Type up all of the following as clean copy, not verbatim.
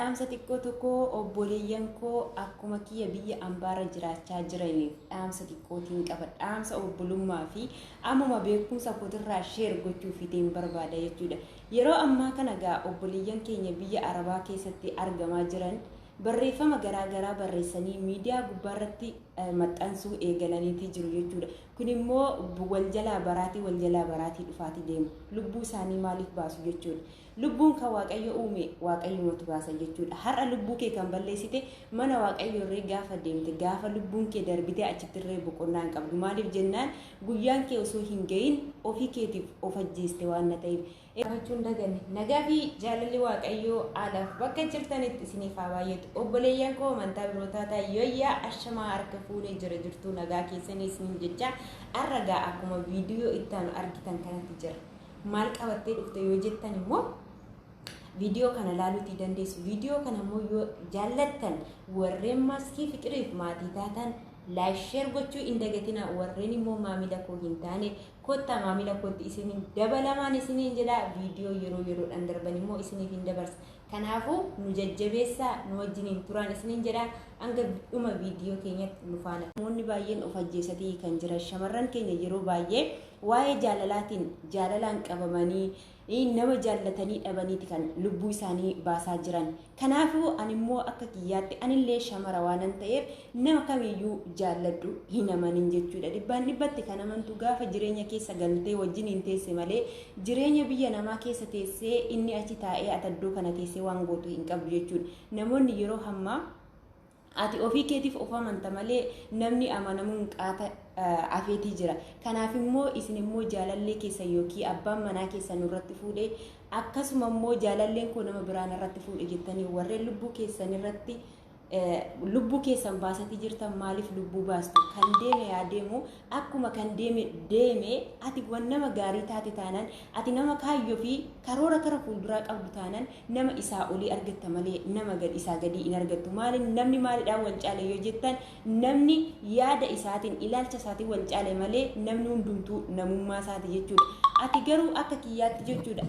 Dhaamsa xiqqoo tokko obboleeyyan koo akkuma kiyya biyya ambaarra jiraachaa jiraniif dhaamsa xiqqootiin qaba. Dhaamsa obbolummaa fi ammuma beekumsa kootirraa share gochuufiitiin barbaada jechuudha. Yeroo ammaa kana gaa obboleeyyan keenya biyya Arabaa keessatti argamaa jiran barreeffama garaa garaa barreessanii miidiyaa gubbaarratti maxxansuu eegalaniitii jiru jechuudha. Kun immoo wal jalaa baraatii wal jalaa baraatii dhufaatii deemu. Lubbuu isaanii maaliif baasu jechuudha. Lubbuun kan Waaqayyo uume Waaqayyumatu baasa jechuudha. Har'a lubbuu kee kan balleessite mana Waaqayyo irree gaafa deemte, gaafa lubbuun kee darbitee achitti irree boqonnaa hin qabdu. Maaliif jennaan guyyaan kee osoo hin gahin ofii keetiif of ajjeeste waan na ta'eef. Gaafachuun daganne. Nagaa fi jaalalli Waaqayyoo alaaf bakka jirtanitti isiniif haa baay'atu. Obboleeyyan koo amantaa biroo taataa yooyyaa ashamaa harka fuunee jira jirtuu nagaa keessanii isiniin jecha har'a gaa akkuma viidiyoo ittaanu argitan kanatti jira. Maal qabattee dhufte yoo jettan immoo viidiyoo kana laaluutii dandeessu. Viidiyoo kana immoo yoo jaallattan warreen Maaskii Fiqiriif maatii taatan like, share gochuu hin dagatina. Warreen immoo maamila koo hin taane kottaa maamila kootti isiniin dabalamaan isiniin jedha. Viidiyoo yeroo yeroodhaan darban immoo isiniif hin dabarsa. Kanaafuu nu jajjabeessaa, nu wajjiniin turaan isiniin jedha. Hanga dhuma viidiyoo keenyatti nu faana. Namoonni baay'een of ajjeesatii kan jiran shamarran keenya yeroo baay'ee waa'ee jaalalaatiin jaalalaan qabamanii nama jaallatanii dhabaniiti kan lubbuu isaanii baasaa jiran. Kanaafuu ani immoo akka kiyyaatti anillee shamara waanan ta'eef nama kamiyyuu jaalladhu hin amanin jechuudha. Dhibbaan dhibbatti kan amantu gaafa jireenya keessa galtee wajjin hin teesse malee jireenya biyya namaa keessa teessee inni achi taa'ee ati iddoo kana teessee waan gootu hin qabdu jechuudha. Namoonni yeroo hammaa ati ofii keetiif of amanta malee namni amanamuun qaata afeetii jira. Kanaaf immoo isin immoo jaalallee keessan yookiin abbaan manaa keessan irratti fuudhee, akkasuma immoo jaalalleen koo nama biraan irratti fuudhe jettanii warreen lubbuu keessan irratti lubbuu keessan baasatii jirtan maaliif lubbuu baastu? Kan deeme yaa deemu, akkuma kan deeme deeme. Ati wan nama gaarii taate taanaan, ati nama kaayyoo fi karoora kara fuulduraa qabdu taanaan nama isaa olii argatta malee nama gad isaa gadii hin argattu. Maali namni maalidhaan wal caale yoo jettan, namni yaada isaatiin, ilaalcha isaatiin wal caale malee namni hundumtuu namummaa isaati jechuudha. Ati garuu akka kiyyaatti jechuudha,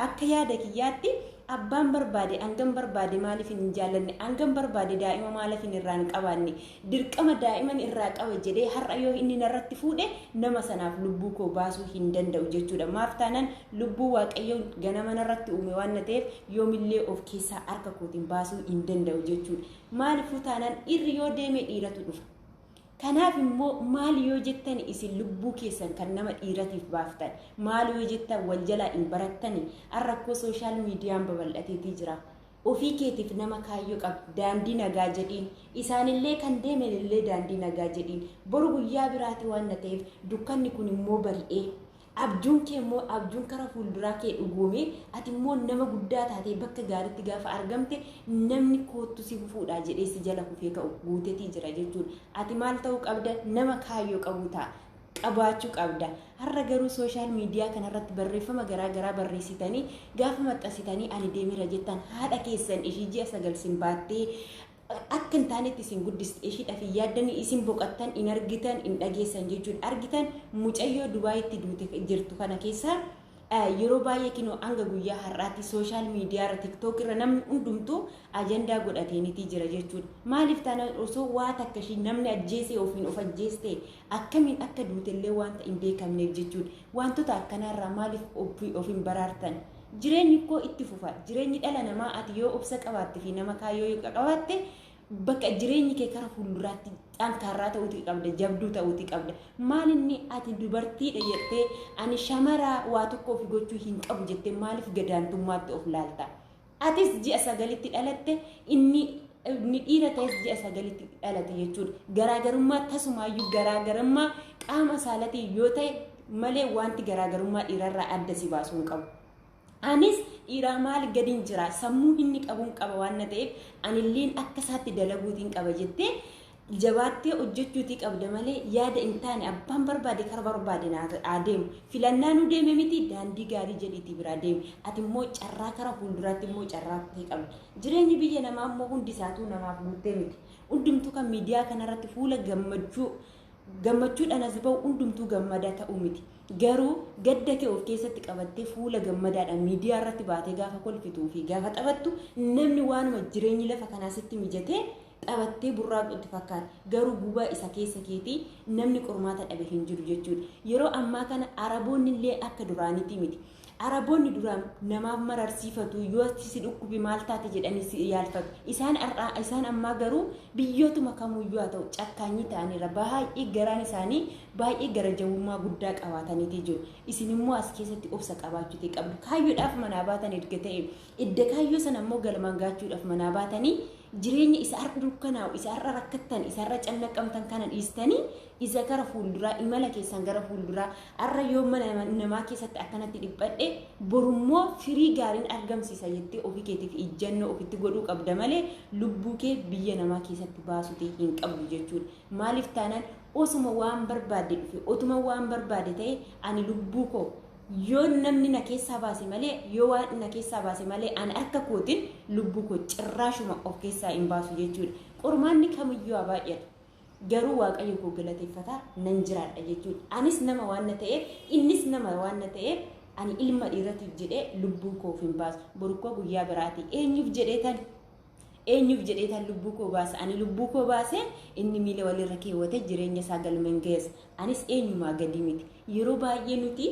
akka yaada kiyyaatti abbaan barbaade hangam barbaade maaliif hin jaallanne, hangam barbaade daa'ima maaliif hin irraa hin qabaanne, dirqama daa'iman irraa qaba jedhee har'a yoo inni narratti fuudhe nama sanaaf lubbuu koo baasuu hin danda'u jechuudha. Maaf taanaan lubbuu Waaqayyo ganama narratti uume waan na ta'eef yoomillee of keessaa harka kootiin baasuu hin danda'u jechuudha. Maaliifuu taanaan dhiirri yoo deeme dhiiratu dhufa. Kanaaf immoo maal yoo jettan isin lubbuu keessan kan nama dhiiratiif baaftan, maal yoo jettan wal jalaa hin barattani? Har'a rakkoo social mediaan babal'ateetii jira. Ofii keetiif nama kaayyoo qabu daandii nagaa jedhiin, isaanillee kan deemanillee daandii nagaa jedhiin. Boru guyyaa biraati waan na ta'eef dukkanni kun immoo bari'ee abjuun kee immoo abjuun kara fuulduraa kee dhugoomee ati immoo nama guddaa taatee bakka gaariitti gaafa argamte namni koottu si fuudhaa jedhee si jala kufee ka'u guutetii jira jechuudha. Ati maal ta'uu qabda? Nama kaayyoo qabu ta'a. Qabaachuu qabda. Har'a garuu social media kanarratti barreeffama garaa garaa barreessitanii gaafa maxxansitanii ani deemera jettan haadha keessan ishii ji'a 9 sin baattee akka hin taanetti isin guddiste ishiidhaaf hin yaaddanii, isin boqattan hin argitan, hin dhageessan jechuudha. Argitan mucayyoo Dubaayitti duute jirtu kana keessaa yeroo baay'ee kinoo hanga guyyaa har'aatti social media irra, TikTok irra namni hundumtuu ajandaa godhateenitii jira jechuudha. Maaliif taanaan osoo waa takka ishii namni ajjeesee ofiin of ajjeeste akkamiin akka duutellee wanta hin beekamneef jechuudha. Wantoota akkanaarraa maaliif of hin baraartan? Jireenyi koo itti fufa. Jireenyi dhala namaa ati yoo obsa qabaatte fi nama kaayyoo yoo qabaatte bakka jireenyi kee kara fuulduraatti xankaarraa ta'uutii qabda, jabduu ta'uutii qabda. Maal inni ati dubartiidha jettee ani shamaraa waa tokko ofi gochuu hin qabu jettee maaliif gadaantummaatti of laalta? Atis ji'a 9tti dhalatte, inni dhiira ta'es ji'a 9tti dhalate jechuudha. Garaagarummaa tasumaayyuu garaagarummaa qaama saalatiin yoo ta'e malee wanti garaagarummaa dhiirarraa adda si baasuu hin qabu. Anis dhiiraa maal gadin jira, sammuu inni qabuun qaba waan na ta'eef anilleen akka isaatti dalaguutiin qaba jettee jabaattee hojjechuutii qabda malee yaada hin taane abbaan barbaade kara barbaade naa deemu filannaa nu deeme miti, daandii gaarii jedhiitii biraa deemi. Ati immoo carraa kara fuulduraatti immoo carraa kutee qabda. Jireenyi biyya namaa immoo hundi isaatuu namaaf guuttee miti. Hundumtuu kan miidiyaa kanarratti fuula gammachuu Gammachuudhaan as ba'u hundumtuu gammadaa ta'uu miti. Garuu gadda kee of keessatti qabattee fuula gammadaadhaan miidiyaa irratti baatee gaafa kolfituu fi gaafa taphattu, namni waanuma jireenyi lafa kanaa sitti mijatee taphattee burraaqu itti fakkaata. Garuu gubaa isa keessa keetii namni qormaata dhabe hin jiru jechuudha. Yeroo ammaa kana Araboonni illee akka duraaniiti miti. Araboonni duraan namaaf mararsiifatu, yoo si dhukkubi maal taate jedhanii si yaalfatu. Isaan ammaa garuu biyyootuma kamuyyuu haa ta'u cakkaanyii ta'aniira. Baay'ee garaan isaanii baay'ee gara jabummaa guddaa qabaataniiti jiru. Isin immoo as keessatti obsa qabaachuuti qabdu. Kaayyoodhaaf manaa baatan erga ta'e, idda kaayyoo sana immoo galmaan gaachuudhaaf manaa baatanii, jireenya isa har'a dukkanaa'u, isa har'a rakkattan, isa har'a cannaqamtan kana dhiistanii isa gara fuulduraa, imala keessan gara fuulduraa, har'a yoo mana namaa keessatti akkanatti dhiphadhe borummoo firii gaariin argamsiisa jettee ofii keetiif ijjannoo ofitti godhuu qabda malee lubbuu kee biyya namaa keessatti baasuutii hin qabdu jechuudha. Maaliif taanaan osuma waan barbaadde dhufe, otuma waan barbaade ta'e, ani lubbuu koo yoo namni na keessaa baase malee, yoo waan na keessaa baase malee, ani akka kootiin lubbuu koo cirraashuma of keessaa hin baasu jechuudha. Qormaanni kamiyyuu haa baay'atu. Garuu Waaqayyo koo galateeffataa nan jiraadha jechuudha. Anis nama waan na ta'eef, innis nama waan na ta'eef, ani ilma dhiiratiif jedhee lubbuu koo of hin baasu. Boru koo guyyaa biraati. Eenyuuf jedhee tan lubbuu koo baasa? Ani lubbuu koo baasee inni miila walirra keewwatee jireenya isaa galmaan geessa. Anis eenyumaa gadi miti. Yeroo baay'ee nuti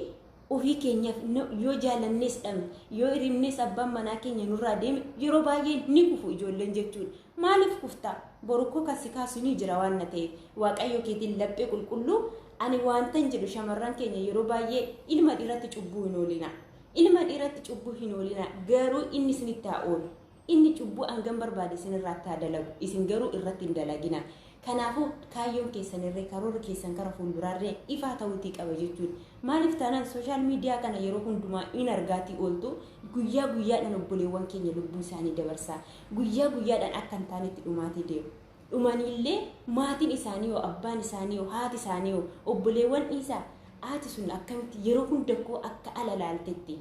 ofii keenyaaf yoo jaalannees dhabne, yoo hiribnees abbaan manaa keenya nurraa deeme, yeroo baay'ee ni kufu ijoolleen jechuudha. Maaliif kuftaa? Boru koo kan si kaasu ni jira waan na ta'eef. Waaqayyo keetiin laphee qulqulluu ani waantan jedhu, shamarran keenya yeroo baay'ee ilma dhiiratti cubbuu hin oolina. Ilma dhiiratti cubbuu hin oolina, garuu inni isinitti haa oolu. Inni cubbuu hangam barbaade isinirratti haa dalagu, isin garuu irratti hin dalagina. Kanaafuu kaayyoon keessanirree, karoorri keessan kara fuulduraarree ifaa ta'uutii qaba jechuudha. Maaliif taanaan social media kana yeroo hundumaa in argaatii ooltu, guyyaa guyyaadhaan obboleewwan keenya lubbuu isaanii dabarsaa, guyyaa guyyaadhaan akka hin taanetti dhumaatii deemu. Dhumaniillee maatiin isaanii hoo, abbaan isaanii hoo, haati isaanii hoo, obboleewwan dhiisaa, haati sun akkamitti yeroo hunda koo akka ala laaltetti,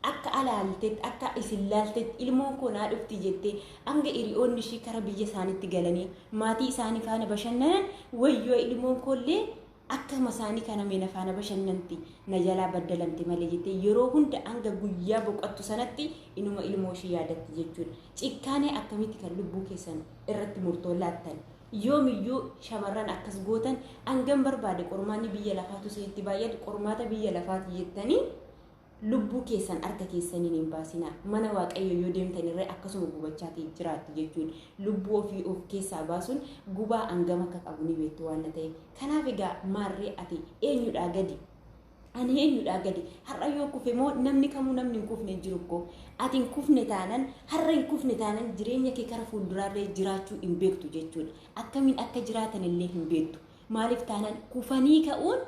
akka alaaltetti, akka isin laaltetti, ilmoon koo naa dhufti jettee hanga hiriyoonni ishii kara biyya isaaniitti galanii maatii isaanii faana bashannanan, wayyoo ilmoon koollee akkama isaanii kana meena faana bashannanti, na jalaa baddalamte malee jettee yeroo hunda hanga guyyaa boqottu sanatti inuma ilmoo ishii yaadatti jechuudha. Cikkaanee akkamitti kan lubbuu keessan irratti murtoo laattan? Yoomiyyuu shamarran akkas gootan, hangam barbaade qormaanni biyya lafaatu isinitti baay'atu, qormaata biyya lafaati jettanii lubbuu keessan harka keessaniin hin baasinaa. Mana Waaqayyo yoo deemtan irree akkasuma gubachaatii jiraattu jechuudha. Lubbuu ofii of keessaa baasuun gubaa hangam akka qabu ni beektu waan ta'eef. Kanaaf egaa maarree ati eenyudhaa gadi? Ani eenyudhaa gadi? Har'a yoo kufe moo namni kamuu, namni hin kufne hin jiru koo. Ati hin kufne taanan, har'a hin kufne taanan, jireenya kee kara fuulduraarree jiraachuu hin beektu jechuudha. Akkamiin akka jiraatan illee hin beektu. Maaliif taanaan kufanii ka'uun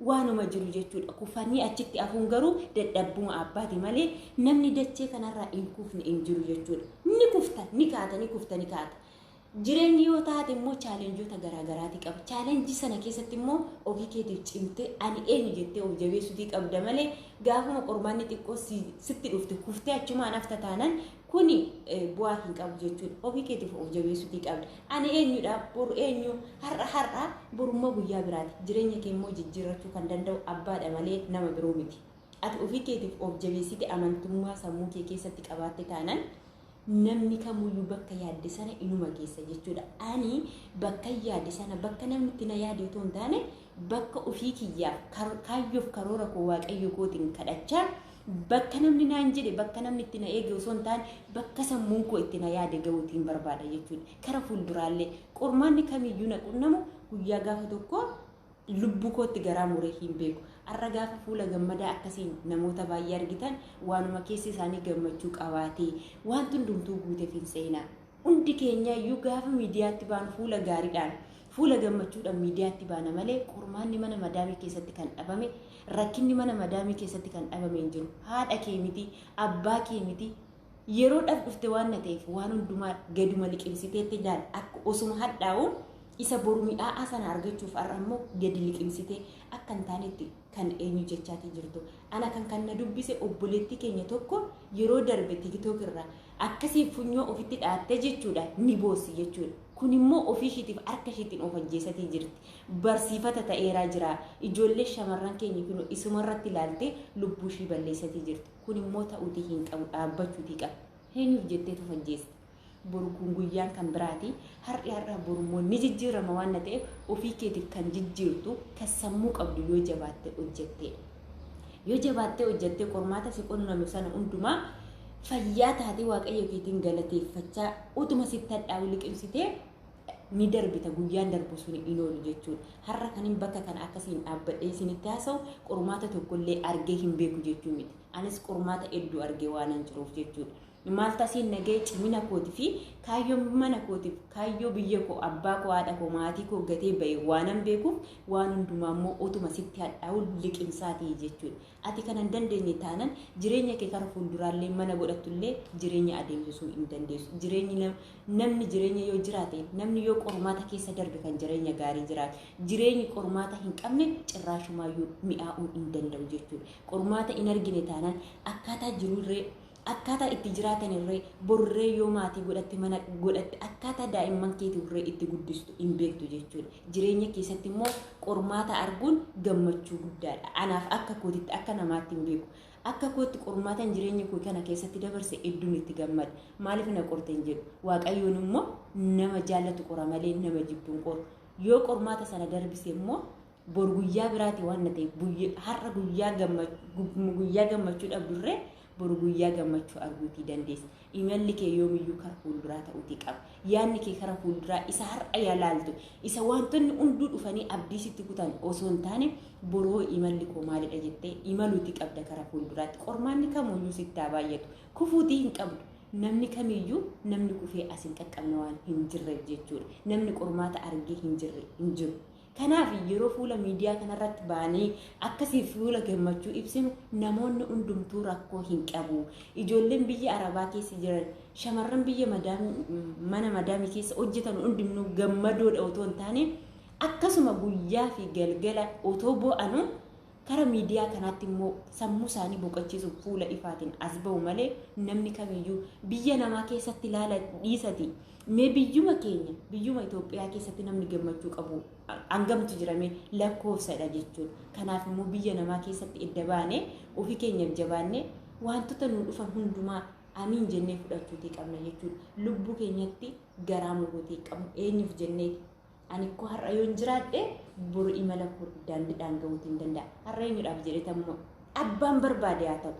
waanuma jiru jechuudha. Kufanii achitti hafuun garuu dadhabbuma abbaati malee namni dachee kanarraa hin kufne hin jiru jechuudha. Ni kufta, ni kaata, ni kufta, ni kaata. Jireenyi yoo taate immoo challengeoota garaagaraati qaba. Challenge sana keessatti immoo ofii keetiif cimtee ani eenyu jettee of jabeessuutii qabda malee gaafuma qormaanni xiqqoo sitti dhufte kuftee achumaan hafta taanaan kuni bu'aa hin qabu jechuudha. Ofii keetiif of jabeessuutii qabda. Ani eenyudha? Boru eenyu? Har'a har'a, borummoo guyyaa biraati. Jireenya kee immoo jijjiirrachuu kan danda'u abbaadha malee nama biroo miti. Ati ofii keetiif of jabeessite amantummaa sammuu kee keessatti qabaatte taanaan namni kamuyyuu bakka yaadde sana inuma geessa jechuudha. Ani bakka yaadde sana, bakka namni itti na yaade otoo hin taane, bakka ofii kiyyaaf kaayyoof karoora koo Waaqayyo kootiin kadhachaa, bakka namni naan jedhe, bakka namni itti na eege osoo hin taane, bakka sammuun koo itti na yaade ga'uutiin barbaada jechuudha. Kara fuulduraallee qormaanni kamiyyuu na qunnamu guyyaa gaafa tokko lubbuu kootti garaa muree hin beeku. Har'a gaafa fuula gammadaa akkasiin namoota baay'ee argitan, waanuma keessi isaanii gammachuu qabaatee wanti hundumtuu guuteef hin seenaa. Hundi keenya iyyuu gaafa miidiyaatti baanu fuula gaariidhaan, fuula gammachuudhaan miidiyaatti baana malee qormaanni mana madaamii keessatti kan dhabame, rakkinni mana madaamii keessatti kan dhabame hin jiru. Haadha kee miti, abbaa kee miti, yeroodhaaf dhufte waan na ta'eef waan hundumaa gaduma liqimsiteetti ilaali. Akka osuma hadhaa'u isa boru mi'aa'aa sana argachuuf har'a immoo gadi liqimsitee akka hin taanetti kan eenyu jechaatii jirtu. Ana kan na dubbise obboleettii keenya tokko yeroo darbe TikTok irraa akkasii funyoo ofitti dhaattee jechuudha, ni boossi jechuudha. Kun immoo ofii ishiitiif harka ishiitiin of ajjeesatii jirti. Barsiifata ta'eeraa jira. Ijoollee shamarran keenya kun isumarratti ilaaltee lubbuu ishii balleessatii jirti. Kun immoo ta'uutii hin qabu, dhaabbachuutii qaba. Eenyuuf jettee of ajjeesti? Boru kun guyyaan kan biraati. Har'i har'a boru immoo ni jijjiirama waan ta'eef ofii keetiif kan jijjiirtu kan sammuu qabdu yoo jabaattee hojjetteedha. Yoo jabaattee hojjettee qormaata si qunname sana hundumaa fayyaa taatee Waaqayyo keetiin galateeffachaa utuma sitti hadhaa'u liqimsitee ni darbita, guyyaan darbu sun hin oolu jechuudha. Har'a kanin bakka kana akkasiin dhaabbadhee isinitti haasa'u qormaata tokkollee argee hin beeku jechuu miti. Anis qormaata hedduu argee waanan jiruuf jechuudha. Maal tasiin nagahee cimina kootii fi kaayyoo mana kootiif kaayyoo biyya koo abbaa koo haadha koo maatii koo gatee bahe waanan beekuuf waan hundumaa immoo utuma sitti hadhaa'u liqimsaatii jechuudha. Ati kan hin dandeenye taanan jireenya kee kara fuulduraallee mana godhattullee jireenya adeemsisuu hin dandeessu. Jireenyi namni jireenya yoo jiraate, namni yoo qormaata keessa darbe kan jireenya gaarii jiraatu. Jireenyi qormaata hin qabne cirraashumaayyuu mi'aa'uu hin danda'u jechuudha. Qormaata hin argine taanaan akkaataa jirurree, akkaataa itti jiraatan irree, borurree yoo maatii godhatte, mana godhatte, akkaataa daa'imman keetii irree itti guddistu hin beektu jechuudha. Jireenya keessatti immoo qormaata arguun gammachuu guddaadha. Anaaf akka kootitti, akka namaatti hin beeku. Akka kootti qormaataan jireenya koo kana keessatti dabarse hedduun itti gammada. Maaliif na qorte hin jedhu. Waaqayyoon immoo nama jaallatu qora malee nama jibbuun qoru. Yoo qormaata sana darbise immoo bor guyyaa biraati waan ta'eef, har'a guyyaa gammachuu dhabdurree boru guyyaa gammachuu arguutii dandeessa. Imalli kee yoomiyyuu kara fuulduraa ta'uutii qaba. Yaadni kee kara fuulduraa isa har'a yalaaltu, isa wantoonni hunduu dhufanii abdii sitti kutan osoo hin taane boroo imalli koo maalidha jettee imaluutii qabda kara fuulduraatti. Qormaanni kamuyyuu sitti haa baay'atu. Kufuutii hin qabdu. Namni kamiyyuu namni kufee as hin qaqqabne waan hin jirreef jechuudha. Namni qormaata argee hin jirre hin jiru. Kanaaf yeroo fuula miidiyaa kanarratti baanee akkasii fuula gammachuu ibsinu namoonni hundumtuu rakkoo hin qabu. Ijoolleen biyya Arabaa keessa jiran, shamarran biyya mana madaamii keessa hojjetan hundumtuu gammadoodha otoo hin taane akkasuma guyyaa fi galgala otoo bo'anu kara miidiyaa kanaatti immoo sammuu isaanii boqochiisuuf fuula ifaatiin as ba'u malee namni kamiyyuu biyya namaa keessatti ilaala dhiisati. Mee biyyuma keenya, biyyuma Itoophiyaa keessatti namni gammachuu qabu hangamtu jirame lakkoofsadha jechuudha. Kanaaf immoo biyya namaa keessatti edda baanee ofii keenyaaf jabaannee wantoota nu dhufan hundumaa amiin jennee fudhachuutii qabna jechuudha. Lubbuu keenyatti garaa muruutii qabnu eenyuuf jennee ani koo har'a yoon jiraadhe boru imala koo daandiidhaan gahuutii hin danda'a. Har'a eenyudhaaf jedhee abbaan barbaade haa ta'u,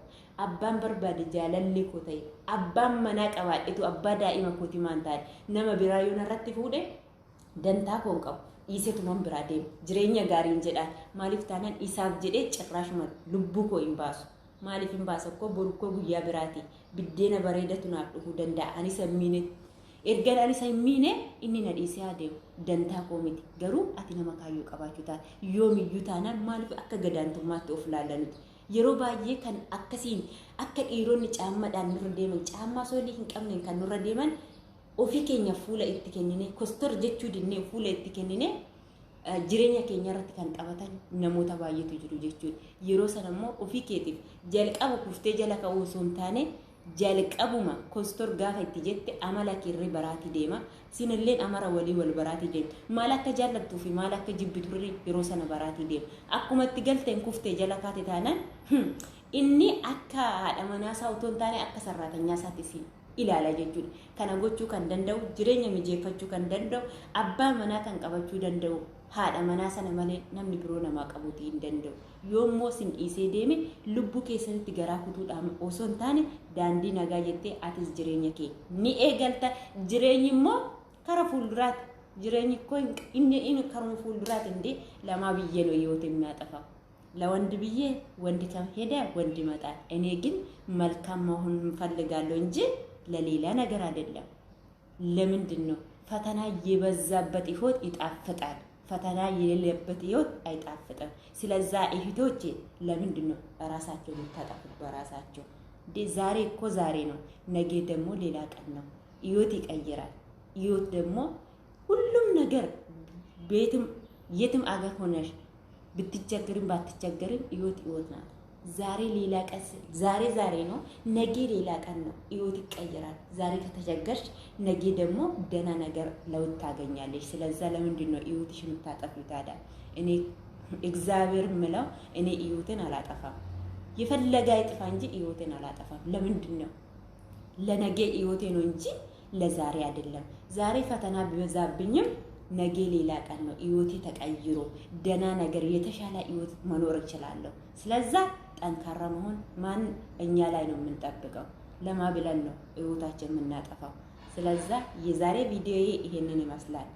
abbaan barbaade jaalalli koo ta'e, abbaan manaa qabaadhetu abbaa daa'ima kooti maan taane nama biraa yoon irratti fuudhe dantaa koo hin qabu. Dhiisetuman biraa deema. Jireenya gaariin jedhaan maaliif taanaan isaaf jedhee cirraashuma lubbuu koo hin baasu. Maaliif hin baasa koo boru koo guyyaa biraati. Biddeena bareedatu naaf dhufuu danda'a. Ani sammiine erga ani isa hin miine inni na dhiisee adeemu dantaa koo miti. Garuu ati nama kaayyoo qabaachuu taate yoomiyyuu taanaan maaliif akka gadaantummaatti of laalla nuti? Yeroo baay'ee kan akkasiin akka dhiironni caammadhaan nurra deeman, caammaa soolii hin qabneen kan nurra deeman ofii keenya fuula itti kennine, kostor jechuu dinnee fuula itti kennine jireenya keenya irratti kan taphatan namoota baay'eetu jiru jechuudha. Yeroo sana immoo ofii keetiif jalqaba kuftee jala ka'uu osoo hin taane jalqabuma kostor gaafa itti jette amala keerree baraatii deema. Sinilleen amara walii wal baraatii deema. Maal akka jaallattuu fi maal akka jibbiturre yeroo sana baraatii deema. Akkuma itti galteen kuftee jala kaate taanaan inni akka haadha manaasaa otoo hin taane akka sarraatanyaa isaatti si ilaala jechuudha. Kana gochuu kan danda'u, jireenya mijeeffachuu kan danda'u, abbaa manaa kan qabachuu danda'u haadha manaa sana malee namni biroo namaa qabuutii hin danda'u. Yoommoo sin dhiisee deeme lubbuu keessanitti garaa kutuudhaan osoo hin taane daandii nagaa jettee atis jireenya kee ni eegalta. Jireenyi immoo kara fuulduraati. Jireenyi koo inni karuma fuulduraati indee lamaa biyyee ነው ህይወት የሚያጠፋው ለወንድ ብዬ ወንድ ከሄደ ወንድ ይመጣል። እኔ ግን መልካም መሆን እፈልጋለሁ እንጂ ለሌላ ነገር አይደለም። ለምንድን ነው ፈተና የበዛበት ህይወት ይጣፍጣል፣ ፈተና የሌለበት ህይወት አይጣፍጥም። ስለዛ እህቶቼ ለምንድን ነው ራሳቸው የምታጠፉት? በራሳቸው ዛሬ እኮ ዛሬ ነው፣ ነገ ደግሞ ሌላ ቀን ነው። ህይወት ይቀይራል። ህይወት ደግሞ ሁሉም ነገር ቤትም የትም አገር ሆነሽ ብትቸገርም ባትቸገርም ህይወት ህይወት ናት። ዛሬ ሌላ ቀን፣ ዛሬ ዛሬ ነው፣ ነገ ሌላ ቀን ነው። ህይወት ይቀየራል። ዛሬ ከተቸገርሽ ነገ ደግሞ ደህና ነገር ለውጥ ታገኛለሽ። ስለዛ ለምንድን ነው ህይወትሽ የምታጠፊው ታዲያ? እኔ እግዚአብሔር ምለው እኔ ህይወቴን አላጠፋም። የፈለገ አይጥፋ እንጂ ህይወቴን አላጠፋም። ለምንድን ነው? ለነገ ህይወቴ ነው እንጂ ለዛሬ አይደለም። ዛሬ ፈተና ቢበዛብኝም ነገ ሌላ ቀን ነው። ህይወቴ ተቀይሮ ደህና ነገር የተሻለ ህይወት መኖር እችላለሁ። ስለዛ ጠንካራ መሆን ማን እኛ ላይ ነው የምንጠብቀው? ለማ ብለን ነው ህይወታችን የምናጠፋው? ስለዛ የዛሬ ቪዲዮዬ ይሄንን ይመስላል።